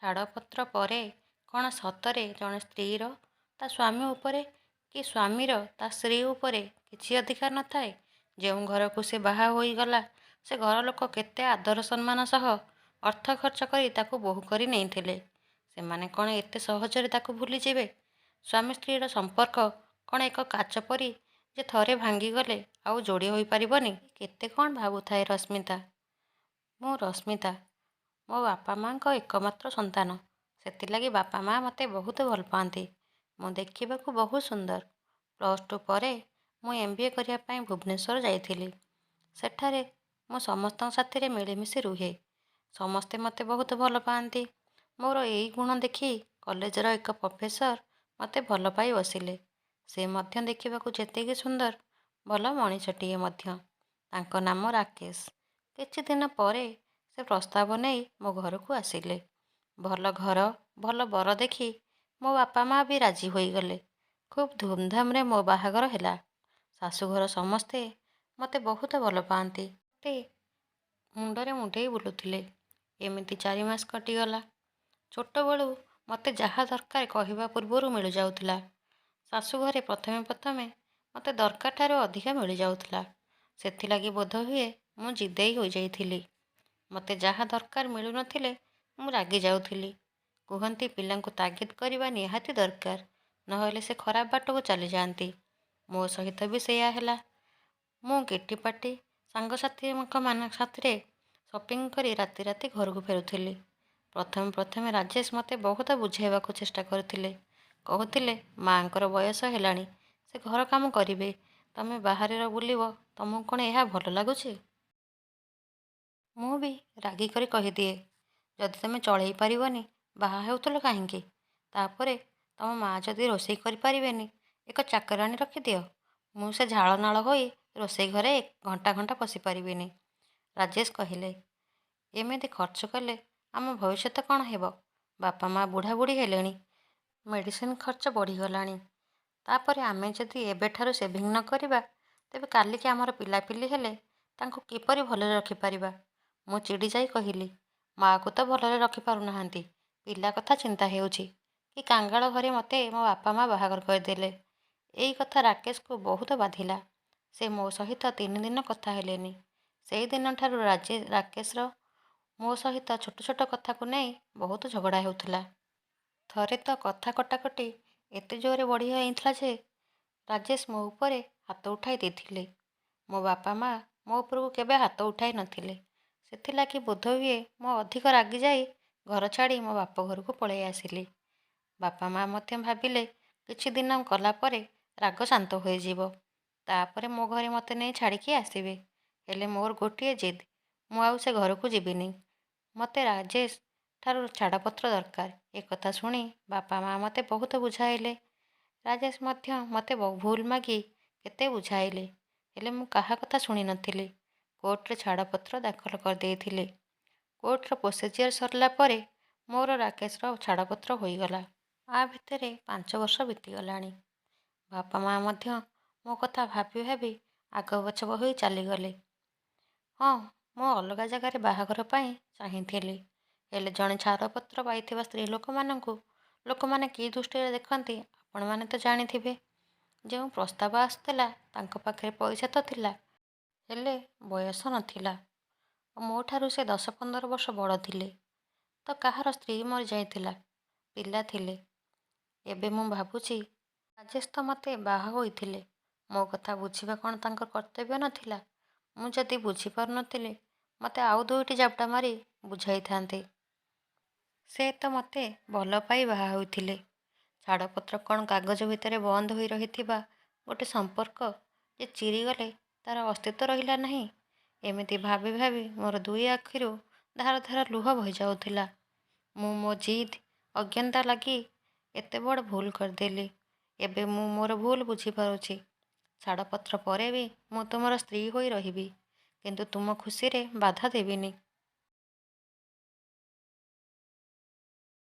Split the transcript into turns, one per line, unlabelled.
ଛାଡ଼ପତ୍ର ପରେ କ'ଣ ସତରେ ଜଣେ ସ୍ତ୍ରୀର ତା' ସ୍ୱାମୀ ଉପରେ କି ସ୍ୱାମୀର ତା' ସ୍ତ୍ରୀ ଉପରେ କିଛି ଅଧିକାର ନଥାଏ? ଯେଉଁ ଘରକୁ ସେ ବାହା ହୋଇଗଲା ସେ ଘର ଲୋକ କେତେ ଆଦର ସମ୍ମାନ ସହ ଅର୍ଥ ଖର୍ଚ୍ଚ କରି ତାକୁ ବୋହୂ କରି ନେଇଥିଲେ। ସେମାନେ କ'ଣ ଏତେ ସହଜରେ ତାକୁ ଭୁଲିଯିବେ? ସ୍ୱାମୀ ସ୍ତ୍ରୀର ସମ୍ପର୍କ କ'ଣ ଏକ କାଚ ପରି ଯେ ଥରେ ଭାଙ୍ଗିଗଲେ ଆଉ ଯୋଡ଼ି ହୋଇପାରିବନି? କେତେ କ'ଣ ଭାବୁଥାଏ ରଶ୍ମିତା। ମୁଁ ରଶ୍ମିତା। ମୋ ବାପା ମାଆଙ୍କ ଏକମାତ୍ର ସନ୍ତାନ। ସେଥିଲାଗି ବାପା ମାଆ ମୋତେ ବହୁତ ଭଲ ପାଆନ୍ତି। ମୁଁ ଦେଖିବାକୁ ବହୁତ ସୁନ୍ଦର। ପ୍ଲସ୍ ଟୁ ପରେ ମୁଁ ଏମ୍ ବି ଏ କରିବା ପାଇଁ ଭୁବନେଶ୍ୱର ଯାଇଥିଲି। ସେଠାରେ ମୁଁ ସମସ୍ତଙ୍କ ସାଥିରେ ମିଳିମିଶି ରୁହେ। ସମସ୍ତେ ମୋତେ ବହୁତ ଭଲ ପାଆନ୍ତି। ମୋର ଏଇ ଗୁଣ ଦେଖି କଲେଜର ଏକ ପ୍ରଫେସର ମୋତେ ଭଲ ପାଇ ବସିଲେ। ସେ ମଧ୍ୟ ଦେଖିବାକୁ ଯେତିକି ସୁନ୍ଦର, ଭଲ ମଣିଷଟିଏ ମଧ୍ୟ। ତାଙ୍କ ନାମ ରାକେଶ। କିଛିଦିନ ପରେ ସେ ପ୍ରସ୍ତାବ ନେଇ ମୋ ଘରକୁ ଆସିଲେ। ଭଲ ଘର, ଭଲ ବର ଦେଖି ମୋ ବାପା ମାଆ ବି ରାଜି ହୋଇଗଲେ। ଖୁବ୍ ଧୁମ୍ଧାମ୍ରେ ମୋ ବାହାଘର ହେଲା। ଶାଶୁଘର ସମସ୍ତେ ମୋତେ ବହୁତ ଭଲ ପାଆନ୍ତି। ମୋତେ ମୁଣ୍ଡରେ ମୁଣ୍ଡେଇ ବୁଲୁଥିଲେ। ଏମିତି 4 ମାସ କଟିଗଲା। ଛୋଟବେଳୁ ମୋତେ ଯାହା ଦରକାର କହିବା ପୂର୍ବରୁ ମିଳିଯାଉଥିଲା। ଶାଶୁଘରେ ପ୍ରଥମେ ପ୍ରଥମେ ମୋତେ ଦରକାରଠାରୁ ଅଧିକା ମିଳିଯାଉଥିଲା। ସେଥିଲାଗି ବୋଧହୁଏ ମୁଁ ଜିଦେଇ ହୋଇଯାଇଥିଲି। ମୋତେ ଯାହା ଦରକାର ମିଳୁନଥିଲେ ମୁଁ ରାଗିଯାଉଥିଲି। କୁହନ୍ତି ପିଲାଙ୍କୁ ତାଗିଦ୍ କରିବା ନିହାତି ଦରକାର, ନହେଲେ ସେ ଖରାପ ବାଟକୁ ଚାଲିଯାଆନ୍ତି। ମୋ ସହିତ ବି ସେଇଆ ହେଲା। ମୁଁ କିଟି ପାର୍ଟି, ସାଙ୍ଗସାଥିଙ୍କ ସାଥିରେ ସପିଂ କରି ରାତି ରାତି ଘରକୁ ଫେରୁଥିଲି। ପ୍ରଥମେ ପ୍ରଥମେ ରାଜେଶ ମୋତେ ବହୁତ ବୁଝାଇବାକୁ ଚେଷ୍ଟା କରୁଥିଲେ। କହୁଥିଲେ ମାଆଙ୍କର ବୟସ ହେଲାଣି, ସେ ଘର କାମ କରିବେ, ତମେ ବାହାରେ ବୁଲିବ, ତମକୁ କ'ଣ ଏହା ଭଲ ଲାଗୁଛି? ମୁଁ ବି ରାଗି କରି କହିଦିଏ, ଯଦି ତମେ ଚଳେଇ ପାରିବନି ବାହା ହେଉଥିଲ କାହିଁକି? ତା'ପରେ ତମ ମାଆ ଯଦି ରୋଷେଇ କରିପାରିବେନି ଏକ ଚାକରାଣୀ ରଖିଦିଅ। ମୁଁ ସେ ଝାଳନାଳ ହୋଇ ରୋଷେଇ ଘରେ ଘଣ୍ଟା ଘଣ୍ଟା ପଶିପାରିବିନି। ରାଜେଶ କହିଲେ, ଏମିତି ଖର୍ଚ୍ଚ କଲେ ଆମ ଭବିଷ୍ୟତ କ'ଣ ହେବ? ବାପା ମାଆ ବୁଢ଼ାବୁଢ଼ୀ ହେଲେଣି, ମେଡ଼ିସିନ୍ ଖର୍ଚ୍ଚ ବଢ଼ିଗଲାଣି। ତା'ପରେ ଆମେ ଯଦି ଏବେଠାରୁ ସେଭିଂ ନ କରିବା ତେବେ କାଲିକି ଆମର ପିଲାପିଲି ହେଲେ ତାଙ୍କୁ କିପରି ଭଲରେ ରଖିପାରିବା? ମୁଁ ଚିଡ଼ିଯାଇ କହିଲି, ମାଆକୁ ତ ଭଲରେ ରଖିପାରୁନାହାନ୍ତି, ପିଲା କଥା ଚିନ୍ତା ହେଉଛି। କି କାଙ୍ଗାଳ ଘରେ ମୋତେ ମୋ ବାପା ମାଆ ବାହାଘର କରିଦେଲେ। ଏଇ କଥା ରାକେଶକୁ ବହୁତ ବାଧିଲା। ସେ ମୋ ସହିତ 3 ଦିନ କଥା ହେଲେନି। ସେଇ ଦିନଠାରୁ ରାକେଶର ମୋ ସହିତ ଛୋଟ ଛୋଟ କଥାକୁ ନେଇ ବହୁତ ଝଗଡ଼ା ହେଉଥିଲା। ଥରେ ତ କଥା କଟାକଟି ଏତେ ଜୋରରେ ବଢ଼ିଯାଇଥିଲା ଯେ ରାଜେଶ ମୋ ଉପରେ ହାତ ଉଠାଇ ଦେଇଥିଲେ। ମୋ ବାପା ମାଆ ମୋ ଉପରକୁ କେବେ ହାତ ଉଠାଇ ନଥିଲେ। ସେଥିଲାଗି ବୋଧହୁଏ ମୁଁ ଅଧିକ ରାଗିଯାଇ ଘର ଛାଡ଼ି ମୋ ବାପ ଘରକୁ ପଳେଇ ଆସିଲି। ବାପା ମାଆ ମଧ୍ୟ ଭାବିଲେ କିଛି ଦିନ ଗଲା ପରେ ରାଗ ଶାନ୍ତ ହୋଇଯିବ। ତା'ପରେ ମୋ ଘରେ ମୋତେ ନେଇ ଛାଡ଼ିକି ଆସିବେ। ହେଲେ ମୋର ଗୋଟିଏ ଜିଦ୍, ମୁଁ ଆଉ ସେ ଘରକୁ ଯିବିନି। ମୋତେ ରାଜେଶ ଠାରୁ ଛାଡ଼ପତ୍ର ଦରକାର। ଏ କଥା ଶୁଣି ବାପା ମାଆ ମୋତେ ବହୁତ ବୁଝାଇଲେ। ରାଜେଶ ମଧ୍ୟ ମୋତେ ଭୁଲ ମାଗି କେତେ ବୁଝାଇଲେ। ହେଲେ ମୁଁ କାହା କଥା ଶୁଣିନଥିଲି। କୋର୍ଟରେ ଛାଡ଼ପତ୍ର ଦାଖଲ କରିଦେଇଥିଲି। କୋର୍ଟର ପ୍ରୋସିଜିଅର ସରିଲା ପରେ ମୋର ରାକେଶର ଛାଡ଼ପତ୍ର ହୋଇଗଲା। ଆ ଭିତରେ 5 ବର୍ଷ ବିତିଗଲାଣି। ବାପା ମାଆ ମଧ୍ୟ ମୋ କଥା ଭାବି ଭାବି ଆଗପଛ ହୋଇ ଚାଲିଗଲେ। ହଁ, ମୁଁ ଅଲଗା ଜାଗାରେ ବାହାଘର ପାଇଁ ଚାହିଁଥିଲି। ହେଲେ ଜଣେ ଛାଡ଼ପତ୍ର ପାଇଥିବା ସ୍ତ୍ରୀ ଲୋକମାନଙ୍କୁ ଲୋକମାନେ କି ଦୃଷ୍ଟିରେ ଦେଖନ୍ତି ଆପଣମାନେ ତ ଜାଣିଥିବେ। ଯେଉଁ ପ୍ରସ୍ତାବ ଆସୁଥିଲା ତାଙ୍କ ପାଖରେ ପଇସା ତ ଥିଲା, ହେଲେ ବୟସ ନଥିଲା। ମୋ ଠାରୁ ସେ 10-15 ବର୍ଷ ବଡ଼ ଥିଲେ। ତ କାହାର ସ୍ତ୍ରୀ ମରିଯାଇଥିଲା, ପିଲା ଥିଲେ। ଏବେ ମୁଁ ଭାବୁଛି ରାଜେଶ ତ ମୋତେ ବାହା ହୋଇଥିଲେ, ମୋ କଥା ବୁଝିବା କ'ଣ ତାଙ୍କର କର୍ତ୍ତବ୍ୟ ନଥିଲା? ମୁଁ ଯଦି ବୁଝିପାରୁନଥିଲି ମୋତେ ଆଉ ଦୁଇଟି ଜାବୁଡ଼ା ମାରି ବୁଝାଇଥାନ୍ତେ। ସେ ତ ମୋତେ ଭଲ ପାଇ ବାହା ହୋଇଥିଲେ। ଛାଡ଼ପତ୍ର କ'ଣ କାଗଜ ଭିତରେ ବନ୍ଦ ହୋଇ ରହିଥିବା ଗୋଟେ ସମ୍ପର୍କ ଯେ ଚିରିଗଲେ ତା'ର ଅସ୍ତିତ୍ୱ ରହିଲା ନାହିଁ? ଏମିତି ଭାବି ଭାବି ମୋର ଦୁଇ ଆଖିରୁ ଧାର ଧାର ଲୁହ ବହିଯାଉଥିଲା। ମୁଁ ମୋ ଜିଦ୍, ଅଜ୍ଞତା ଲାଗି ଏତେ ବଡ଼ ଭୁଲ କରିଦେଲି। ଏବେ ମୁଁ ମୋର ଭୁଲ ବୁଝିପାରୁଛି। ଛାଡ଼ପତ୍ର ପରେ ବି ମୁଁ ତୁମର ସ୍ତ୍ରୀ ହୋଇ ରହିବି, କିନ୍ତୁ ତୁମ ଖୁସିରେ ବାଧା ଦେବିନି।